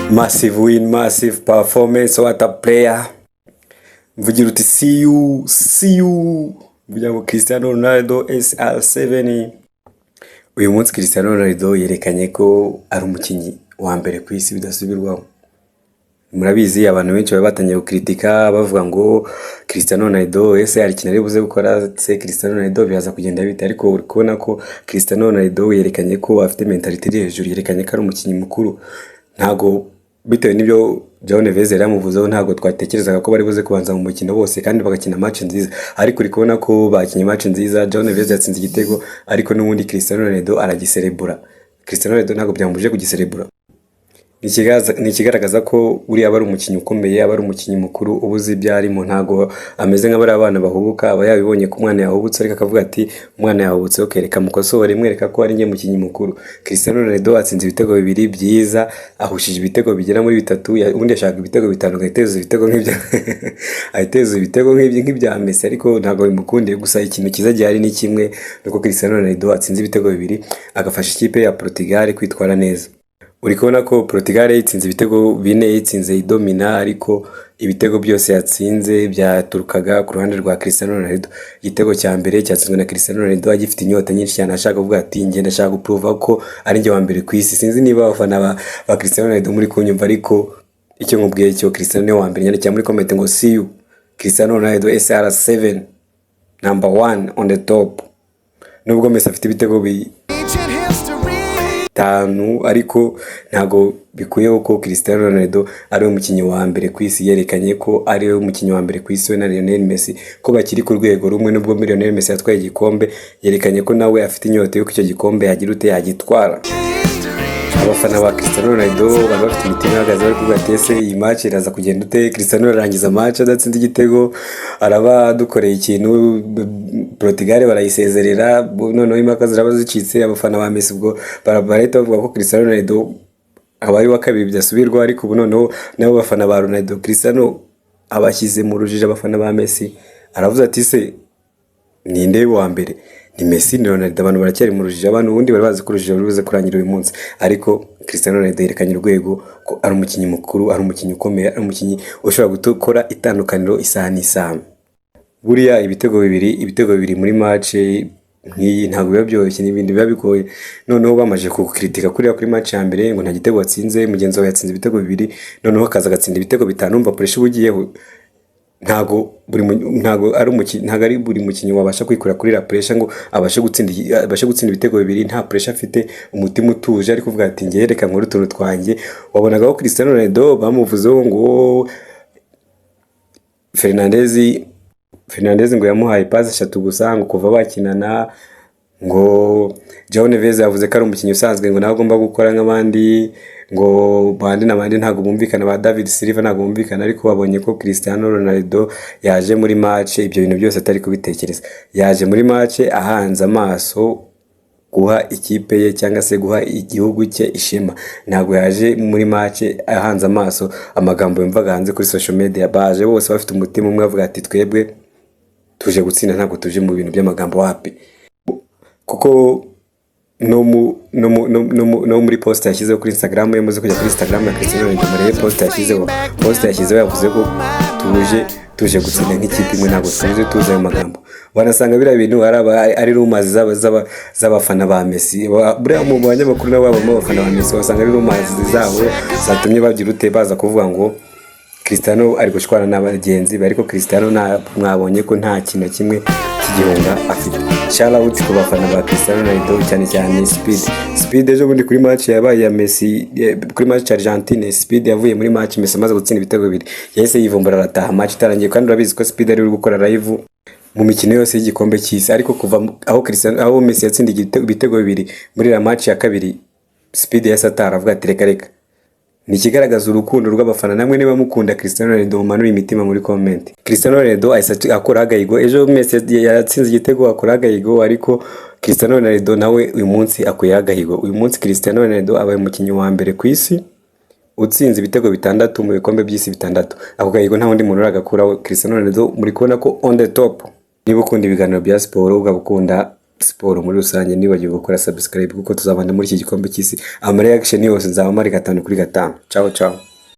Massive win, massive performance, what a player. Mvugira uti "See you, see you". Mvugira ngo Cristiano Ronaldo CR7. Uyu munsi Cristiano Ronaldo yerekanye ko ari umukinnyi wa mbere ku isi bidasubirwaho. Murabizi, abantu benshi bari batangiye gukritika bavuga ngo Cristiano Ronaldo ese hari ikintu ari buze gukora se? Cristiano Ronaldo biraza kugenda bite? Ariko uri kubona ko Cristiano Ronaldo yerekanye ko afite mentality iri hejuru, yerekanye ko ari umukinnyi mukuru. Ntago bitewe n'ibyo João Neves yari yamuvuzeho, ntabwo twatekerezaga ko bari buze kubanza mu mukino bose kandi bagakina match nziza, ariko uri kubona ko bakinnye match nziza. João Neves yatsinze igitego, ariko n'ubundi Cristiano Ronaldo aragiserebura. Cristiano Ronaldo ntabwo byamubujije kugiserebura. Ni ikigaragaza ko uriya aba ari umukinnyi ukomeye, aba ari umukinnyi mukuru uba uzi ibyo arimo. Ntabwo ameze nk'abariya bana bahubuka. Aba yabibonye ko umwana yahubutse, ariko akavuga ati: "Umwana yahubutse, ok, reka mukosore, mwereka ko ari njye mukinnyi mukuru." Cristiano Ronaldo atsinze ibitego bibiri byiza, ahushije ibitego bigera muri bitatu. Ubundi yashaka ibitego 5 ngo ahite yuzuza ibitego nk'ibyo, ahite yuzuza ibitego nk'ibyo nk'ibya Messi, ariko ntabwo bimukundiye. Gusa ikintu cyiza gihari ni kimwe, nuko Cristiano Ronaldo atsinze ibitego bibiri, agafasha ikipe ya Portugal kwitwara neza. Uri kubona ko Portugal yitsinze ibitego 4, yitsinze idomina, ariko ibitego byose yatsinze byaturukaga ku ruhande rwa Cristiano Ronaldo. Igitego cya mbere cyatsinzwe na Cristiano Ronaldo agifite inyota nyinshi cyane, ashaka kuvuga ati: "Njye ndashaka guprova ko ari njye wa mbere ku isi." Sinzi niba abafana ba Cristiano Ronaldo muri kunyumva, ariko icyo nkubwiye cyo, Cristiano niwe wa mbere. Nyandikira muri comment ngo "See you Cristiano Ronaldo CR7, number one on the top". Nubwo Messi afite ibitego Ancient history. 5, ariko ntabwo bikuyeho ko Cristiano Ronaldo ari we mukinnyi wa mbere ku isi. Yerekanye ko ari we mukinnyi wa mbere ku isi, we na Lionel Messi, ko bakiri ku rwego rumwe. Nubwo Lionel Messi yatwaye igikombe, yerekanye ko nawe afite inyota y'uko icyo gikombe yagira ute, yagitwara. Abafana ba Cristiano Ronaldo bari bafite imitima ihagaze, bari kuvuga ati: "Ese iyi match iraza kugenda ute? Cristiano arangiza match adatsinze igitego, araba adukoreye ikintu, Portugal barayisezerera, noneho impaka ziraba zicitse." Abafana ba Messi ubwo barahita bavuga ko Cristiano Ronaldo abaye uwa kabiri bidasubirwaho, ariko ubu noneho nabo bafana ba Ronaldo, Cristiano abashyize mu rujijo. Abafana ba Messi aravuze ati: "Se ninde wa mbere? Ni Messi, ni Ronaldo?" Abantu baracyari mu rujijo. Abantu ubundi bari bazi ko urujijo ruri buze kurangira uyu munsi, ariko Cristiano Ronaldo yerekanye urwego ko ari umukinnyi mukuru, ari umukinnyi ukomeye, ari umukinnyi ushobora gukora itandukaniro isaha n'isaha. Buriya ibitego bibiri muri match nk'iyi ntabwo biba byoroshye, ni ibintu biba bigoye. Noneho bamaze kukritika kuriya kuri match ya mbere ngo nta gitego watsinze, mugenzi wawe yatsinze ibitego bibiri, noneho akaza agatsinda ibitego 5, umva pressure uba ugiyeho. Ntabwo ari buri mukinnyi wabasha kwikura kuri la pressure ngo abashe gutsinda ibitego bibiri nta pressure afite, umutima utuje, ari kuvuga ati: "Ngewe reka nkore utuntu twanjye." Wabonaga ko Cristiano Ronaldo bamuvuzeho ngo Fernandez ngo yamuhaye pasi eshatu gusa ngo kuva bakinana, ngo João Neves yavuze ko ari umukinnyi usanzwe, ngo nawe agomba gukora nk'abandi, ngo bandi n'abandi ntabwo bumvikana, ba David Silva ntabwo bumvikana. Ariko babonye ko Cristiano Ronaldo yaje muri match ibyo bintu byose atari kubitekereza, yaje muri match ahanze amaso guha ikipe ye cyangwa se guha igihugu cye ishema. Ntabwo yaje muri match ahanze amaso amagambo yumvaga hanze kuri social media. Baje bose bafite umutima umwe, bavuga ati: "Twebwe tuje gutsinda, ntabwo tuje mu bintu by'amagambo, wapi." Kuko no mu no mu no, no, mu- no muri post yashyizeho kuri Instagram ye, muze kujya kuri Instagram ya Cristiano Ronaldo murebe post yashyizeho. Post yashyizeho yavuze ko tuje gutsinda nk'ikipe imwe, ntabwo tuje tuzi ayo magambo. Wanasanga biriya bintu ari rumors z'abafana ba Messi. Buriya mu banyamakuru nabo babamo abafana ba Messi, wasanga ari rumors zabo zatumye bagira ute, baza kuvuga ngo Cristiano ari gushwana na bagenzi be. Ariko Cristiano mwabonye ko nta kintu na kimwe cy'igihunga afite. Shout out ku bafana ba Cristiano Ronaldo, cyane cyane Speed. Speed ejo bundi kuri match yabaye ya Messi, kuri match ya Argentine, Speed yavuye muri match Messi amaze gutsinda ibitego bibiri, yahise yivumbura arataha match itarangiye. Kandi urabizi ko Speed ari uri gukora live mu mikino yose y'igikombe cy'isi, ariko kuva aho Cristiano, aho Messi yatsindiye ibitego bibiri muri la match ya kabiri, Speed yahise ataha, aravuga ati: "Reka reka." Ni ikigaragaza urukundo rw'abafana. Namwe niba mukunda Cristiano Ronaldo, mumanure imitima muri comment. Cristiano Ronaldo ahise akora agahigo. Ejo Messi yatsinze igitego akora agahigo, ariko Cristiano Ronaldo nawe uyu munsi akuyeho agahigo. Uyu munsi Cristiano Ronaldo abaye umukinnyi wa mbere ku isi utsinze ibitego 6 mu bikombe by'isi 6. Ako gahigo nta wundi muntu uragakuraho. Cristiano Ronaldo muri kubona ko on the top. Niba ukunda ibiganiro bya siporo, ukaba ukunda siporo muri rusange. Nibagiwe gukora subscribe, kuko tuzabana muri iki gikombe cy'isi. Ama reaction yose nzaba mari gatanu kuri gatanu. Ciao ciao.